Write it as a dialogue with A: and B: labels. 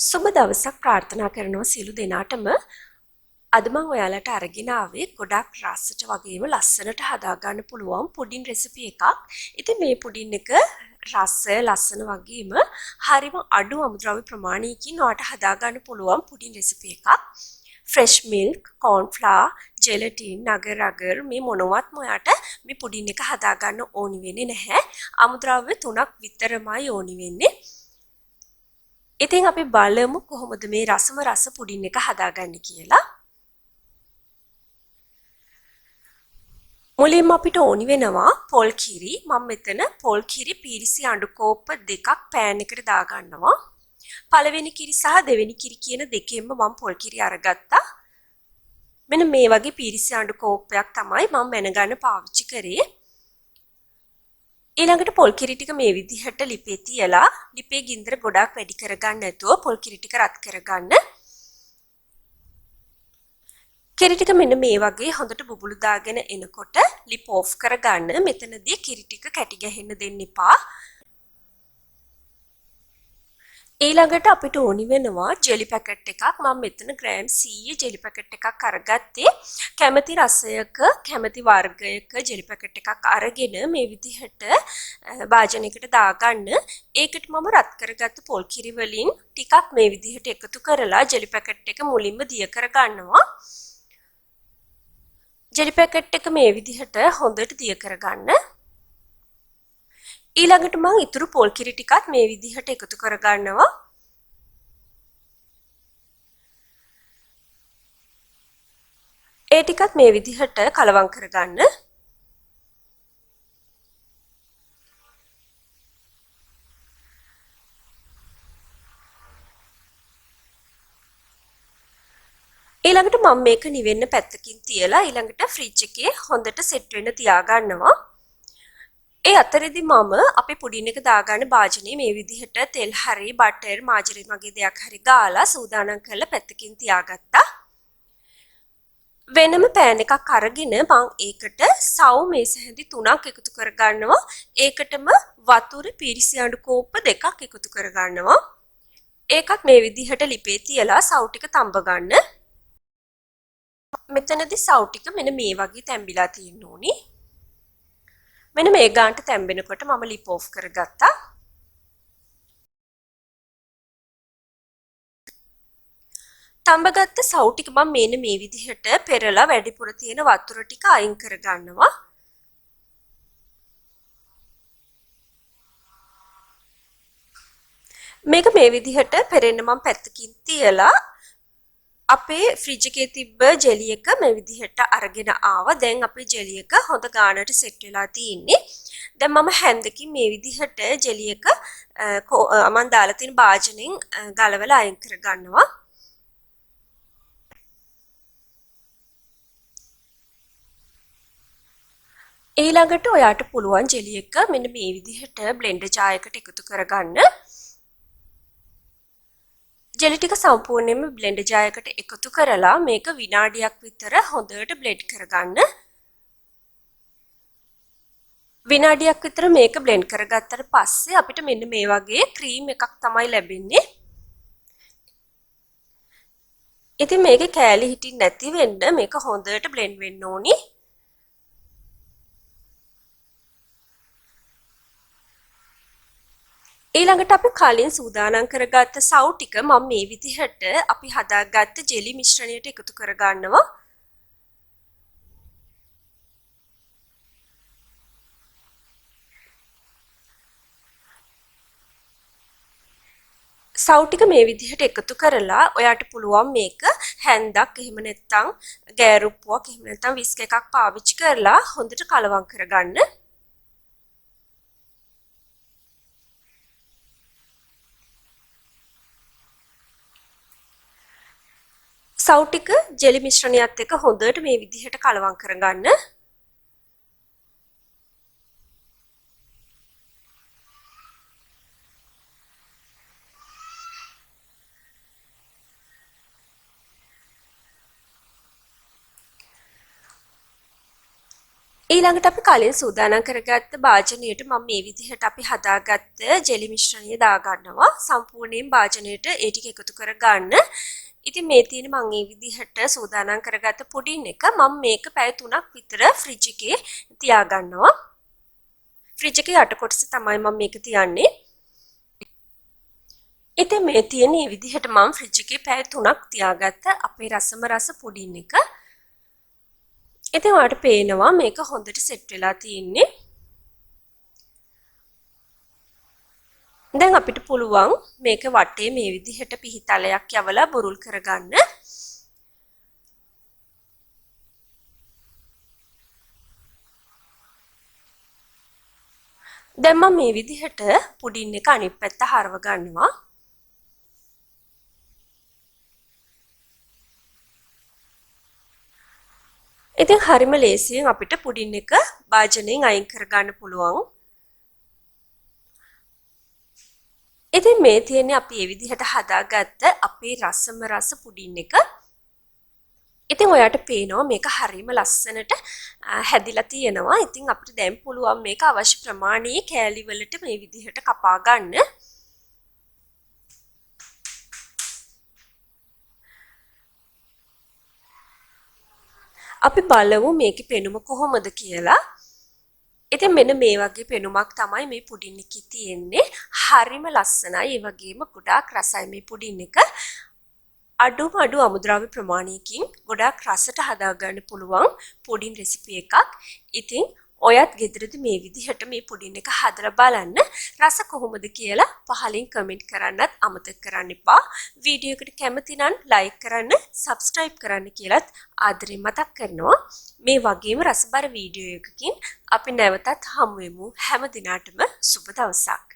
A: සුබ දවසක් ප්‍රාර්ථනා කරනවා සියලු දෙනාටම. අද මම ඔයාලට අරගෙන ආවේ ගොඩක් රසට වගේම ලස්සනට හදාගන්න පුළුවන් පුඩින් රෙසිපි එකක්. ඉතින් මේ පුඩින් එක රස ලස්සන වගේම හරිම අඩු අමුද්‍රව්‍ය ප්‍රමාණයකින් ඔයාලට හදාගන්න පුළුවන් පුඩින් රෙසිපි එකක්. Fresh milk, corn flour, gelatin, agar agar මේ මොනවත්ම ඔයාට මේ පුඩින් එක හදාගන්න ඕනි වෙන්නේ නැහැ. අමුද්‍රව්‍ය තුනක් විතරමයි ඕනි වෙන්නේ. ඉතින් අපි බලමු කොහොමද මේ රසම රස පුඩින් එක හදාගන්නේ කියලා. මුලින්ම අපිට ඕනි වෙනවා පොල් කිරි. මම මෙතන පොල් කිරි පීරිසි අඬු කෝප්ප දෙකක් පෑන් එකට දාගන්නවා. පළවෙනි කිරි සහ දෙවෙනි කිරි කියන දෙකෙන්ම මම පොල් කිරි අරගත්තා. මෙන්න මේ වගේ පීරිසි අඬු කෝප්පයක් තමයි මම මැනගන්න පාවිච්චි කරේ. ඊළඟට පොල් කිරි ටික මේ විදිහට ලිපේ තියලා ලිපේ ගින්දර ගොඩාක් වැඩි කරගන්න නැතුව පොල් කිරි ටික රත් කරගන්න. කිරි ටික මෙන්න මේ වගේ හොඳට බුබුලු දාගෙන එනකොට ලිප ඕෆ් කරගන්න. මෙතනදී කිරි ටික කැටි ගැහෙන්න දෙන්න එපා. ඊළඟට අපිට ඕනි වෙනවා ජෙලි පැකට් එකක්. මම මෙතන ග්‍රෑම් 100 ජෙලි පැකට් එකක් අරගත්තේ. කැමති රසයක කැමති වර්ගයක ජෙලි පැකට් එකක් අරගෙන මේ විදිහට භාජනයකට දාගන්න. ඒකට මම රත් කරගත්ත පොල් කිරි වලින් ටිකක් මේ විදිහට එකතු කරලා ජෙලි පැකට් එක මුලින්ම දිය කරගන්නවා. ජෙලි පැකට් එක මේ විදිහට හොඳට දිය කරගන්න. ඊළඟට මම ඉතුරු පොල් කිරි ටිකත් මේ විදිහට එකතු කරගන්නවා. ඒ ටිකත් මේ විදිහට කලවම් කරගන්න. ඊළඟට මම මේක නිවෙන්න පැත්තකින් තියලා ඊළඟට ෆ්‍රිජ් එකේ හොඳට සෙට් වෙන්න තියාගන්නවා. ඒ අතරේදී මම අපේ පුඩින් එක දාගන්න භාජනයේ මේ විදිහට තෙල් හරි බටර් මාජරින් වගේ දෙයක් හරි ගාලා සූදානම් කරලා පැත්තකින් තියාගත්තා. වෙනම පෑන් එකක් අරගෙන මං ඒකට සව් මේස හැඳි තුනක් එකතු කරගන්නවා. ඒකටම වතුර පීරිසි අඬු කෝප්ප දෙකක් එකතු කරගන්නවා. ඒකත් මේ විදිහට ලිපේ තියලා සව් ටික තඹ ගන්න. මෙතනදී සව් ටික මෙන්න මේ වගේ තැඹිලා තියෙන්න ඕනි. මෙන්න මේ ගානට තැම්බෙනකොට මම ලිප ඕෆ් කරගත්තා. තඹගත්ත සව් ටික මම මෙන්න මේ විදිහට පෙරලා වැඩිපුර තියෙන වතුර ටික අයින් කරගන්නවා. මේක මේ විදිහට පෙරෙන්න මම පැත්තකින් තියලා අපේ ෆ්‍රිජ් එකේ තිබ්බ ජෙලි එක මේ විදිහට අරගෙන ආවා. දැන් අපේ ජෙලි එක හොඳ ගානට සෙට් වෙලා තියෙන්නේ. දැන් මම හැන්දකින් මේ විදිහට ජෙලි එක මම දාලා තියෙන භාජනෙන් ගලවලා අයින් කරගන්නවා. ඊළඟට ඔයාට පුළුවන් ජෙලි එක මෙන්න මේ විදිහට බ්ලෙන්ඩර් ජාර් එකට එකතු කරගන්න. ජෙලි ටික සම්පූර්ණයෙන්ම බ්ලෙන්ඩර් ජාර් එකට එකතු කරලා මේක විනාඩියක් විතර හොඳට බ්ලෙන්ඩ් කරගන්න. විනාඩියක් විතර මේක බ්ලෙන්ඩ් කරගත්තට පස්සේ අපිට මෙන්න මේ වගේ ක්‍රීම් එකක් තමයි ලැබෙන්නේ. ඉතින් මේකේ කෑලි හිටින් නැති වෙන්න මේක හොඳට බ්ලෙන්ඩ් වෙන්න ඕනි. ඊළඟට අපි කලින් සූදානම් කරගත්ත සව් ටික මම මේ විදිහට අපි හදාගත්ත ජෙලි මිශ්‍රණයට එකතු කරගන්නවා. සව් ටික මේ විදිහට එකතු කරලා ඔයාට පුළුවන් මේක හැන්දක් එහෙම නැත්නම් ගෑරුප්පුවක් එහෙම නැත්නම් විස්ක එකක් පාවිච්චි කරලා හොඳට කලවම් කරගන්න. සව් ටික ජෙලි මිශ්‍රණයත් එක්ක හොඳට මේ විදිහට කලවම් කරගන්න. ඊළඟට අපි කලින් සූදානම් කරගත්ත භාජනයට මම මේ විදිහට අපි හදාගත්ත ජෙලි මිශ්‍රණය දාගන්නවා. සම්පූර්ණයෙන් භාජනයට ඒ ටික එකතු කරගන්න. ඉතින් මේ තියෙන මම මේ විදිහට සූදානම් කරගත්ත පුඩින් එක මම මේක පැය 3ක් විතර ෆ්‍රිජ් එකේ තියාගන්නවා. ෆ්‍රිජ් එකේ යට කොටස තමයි මම මේක තියන්නේ. ඉතින් මේ තියෙන මේ විදිහට මම ෆ්‍රිජ් එකේ පැය 3ක් තියාගත්ත අපේ රසම රස පුඩින් එක. ඉතින් ඔයාලට පේනවා මේක හොඳට සෙට් වෙලා තියෙන්නේ. දැන් අපිට පුළුවන් මේක වටේ මේ විදිහට පිහිතලයක් යවලා බුරුල් කරගන්න. දැන් මම මේ විදිහට පුඩින් එක අනිත් පැත්ත හරව ගන්නවා. ඉතින් හරිම ලේසියෙන් අපිට පුඩින් එක භාජනයෙන් අයින් කරගන්න පුළුවන්. ඉතින් මේ තියෙන්නේ අපි මේ විදිහට හදාගත්ත අපේ රසම රස පුඩින් එක. ඉතින් ඔයාට පේනවා මේක හරිම ලස්සනට හැදිලා තියෙනවා. ඉතින් අපිට දැන් පුළුවන් මේක අවශ්‍ය ප්‍රමාණයේ කෑලි වලට මේ විදිහට කපා ගන්න. අපි බලමු මේකේ පෙනුම කොහොමද කියලා. ඉතින් මෙන්න මේ වගේ පෙනුමක් තමයි මේ පුඩින් එකේ තියෙන්නේ. හරිම ලස්සනයි. ඒ වගේම ගොඩාක් රසයි මේ පුඩින් එක. අඩුම අඩු අමුද්‍රව්‍ය ප්‍රමාණයකින් ගොඩාක් රසට හදාගන්න පුළුවන් පුඩින් රෙසිපි එකක්. ඉතින් ඔයත් ගෙදරදී මේ විදිහට මේ පුඩින් එක හදලා බලන්න. රස කොහොමද කියලා පහලින් කමෙන්ට් කරන්නත් අමතක කරන්න එපා. වීඩියෝ එකට කැමති නම් ලයික් කරන්න, සබ්ස්ක්‍රයිබ් කරන්න කියලත් ආදරෙන් මතක් කරනවා. මේ වගේම රසබර වීඩියෝ එකකින් අපි නැවතත් හමු වෙමු. හැම දිනාටම සුබ දවසක්.